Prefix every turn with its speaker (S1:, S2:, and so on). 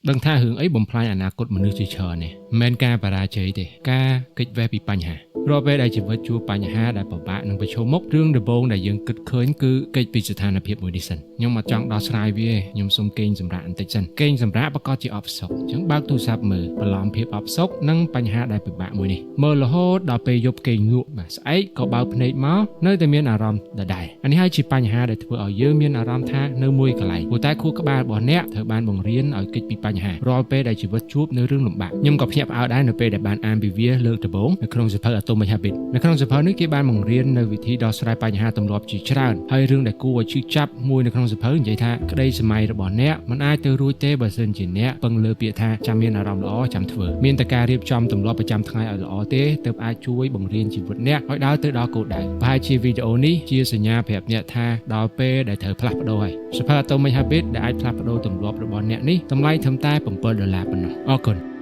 S1: ដឹងថារឿងអីបំផ្លាញអនាគតមនុស្សជាច្រើននេះមិនមែនការបរាជ័យទេការគេចវេះពីបញ្ហារាល់ពេលដែលជីវិតជួបបញ្ហាដែលពិបាកនឹងប្រឈមមុខរឿងដំបូងដែលយើងគិតឃើញគឺគេចពីស្ថានភាពមួយនេះសិនខ្ញុំអត់ចង់ដោះស្រាយវាទេខ្ញុំសុំគេងសម្រាកបន្តិចសិនគេងសម្រាកប្រកាសជាអផ្សុកអញ្ចឹងបើកទូរស័ព្ទមើលបន្លំភាពអផ្សុកនិងបញ្ហាដែលពិបាកមួយនេះមើលរហូតដល់ពេលយប់គេងលក់បាទស្អែកក៏បើកភ្នែកមកនៅតែមានអារម្មណ៍ដដែលអានេះហើយជាបញ្ហាដែលធ្វើឲ្យយើងមានអារម្មណ៍ថានៅមួយកន្លែងព្រោះតែខួរក្បាលរបស់អ្នកត្រូវបានបង្រៀនឲ្យគេចពីបញ្ហារាល់ពេលដែលជីវិតជួបនៅរឿងលំបាកខ្ញុំក៏ភ្ញាក់ផ្អើលដែរនៅពេលដែលបានអានពីវាលើកដំបូងនៅក្នុងសៀវភៅ Atomic Habit នៅក្នុងសៀវភៅនេះគេបានបង្រៀននៅវិធីដោះស្រាយបញ្ហាទម្លាប់ជាច្រើនហើយរឿងដែលគួរឲ្យឈឺចាប់មួយនៅក្នុងសៀវភៅនិយាយថាក្តីសម័យរបស់អ្នកមិនអាចទៅរួចទេបើសិនជាអ្នកពឹងលើពាក្យថាចាំមានអារម្មណ៍ល្អចាំធ្វើមានតែការរៀបចំទម្លាប់ប្រចាំថ្ងៃឲ្យល្អទេទើបអាចជួយបង្រៀនជីវិតអ្នកឲ្យដើរទៅដល់គោលដៅប្រហែលជាវីដេអូនេះជាសញ្ញាប្រាប់អ្នកថាដល់ពេលដែលត្រូវផ្លាស់ប្ដូរហើយសៀវភៅ Atomic Habit ដែលអាចផ្លាស់ប្ដូរទម្លាប់របស់អ្នកនេះតម្លៃត្រឹមតែ7ដុល្លារប៉ុណ្ណោះអរគុណ។